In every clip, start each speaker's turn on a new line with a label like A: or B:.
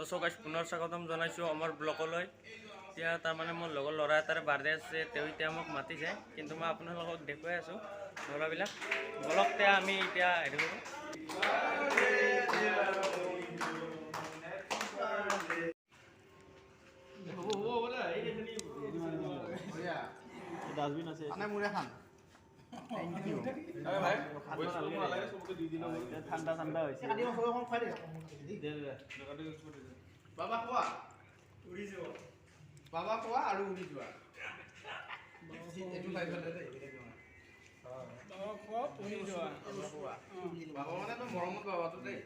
A: চ' গাইছ, পুনৰ স্বাগতম জনাইছোঁ আমাৰ ব্লগলৈ। এতিয়া তাৰমানে মোৰ লগৰ ল'ৰা এটাৰ বাৰ্থডে আছে। তেওঁ এতিয়া মোক মাতিছে, কিন্তু মই আপোনালোকক দেখুৱাই আছোঁ ল'ৰাবিলাক। বলক তে, আমি এতিয়া হেৰি কৰোঁ।
B: ডাষ্টবিন আছে।
C: মানে মোৰে খান।
B: ঠাণ্ডা ঠাণ্ডা হৈছে।
C: বাবা খোৱা, উৰি যোৱা। বাবা খোৱা আৰু উৰি যোৱা। এইটো খাই পেলাই দেই। বাবা মানে তই মৰমত বাবাটো দেই।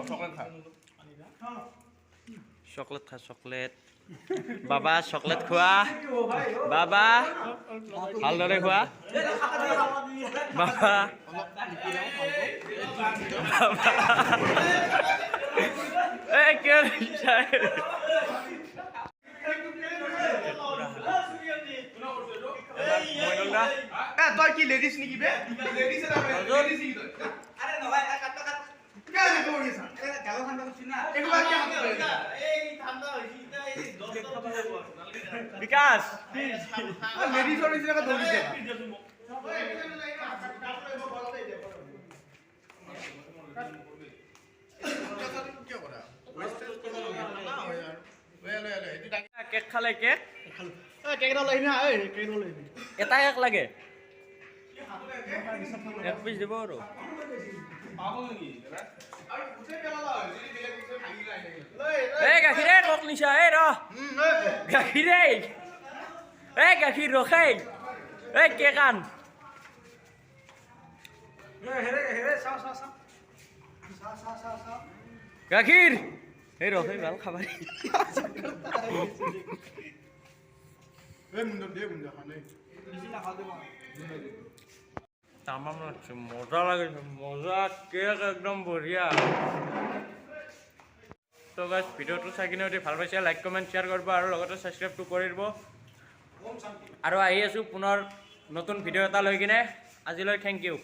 C: চকলেট খা।
A: চকলেট খা, চকলেট। বাবা, চকলেট খোৱা। বাবা, ভালদৰে খোৱা বাবা। বাবা, এই কিয় দিছা? মইনুল দা।
C: এ, তই কি লেডিজ নেকি বে? লেডিজ এটা, লেডিজ নেকি তই? কিয় এনেকৈ কৰি আছা? এনেকুৱা কিয় কৰি আছা?
A: বিকাশ।
C: লেডিজৰ নিচিনাকৈ দৌৰিছে।
A: কেক খালে? কেক এটা কেক লাগে, এক পিচ দিব আৰু। এই গাখীৰে কক নিচা। এই ৰ, গাখীৰে, এই গাখীৰ ৰখে। এই কেক আন। গাখীৰ এই ৰখে, ভাল খাবা। তামাম লাগছে, মজা লাগিছে, মজা কেক, একদম বঢ়িয়া। তো গাইছ, ভিডিঅ'টো চাই কিনে যদি ভাল পাইছে, লাইক, কমেণ্ট, শ্বেয়াৰ কৰিব আৰু লগতে ছাবস্ক্ৰাইবটো কৰি দিব। আৰু আহি আছোঁ পুনৰ নতুন ভিডিঅ' এটা লৈ কিনে। আজিলৈ thank U.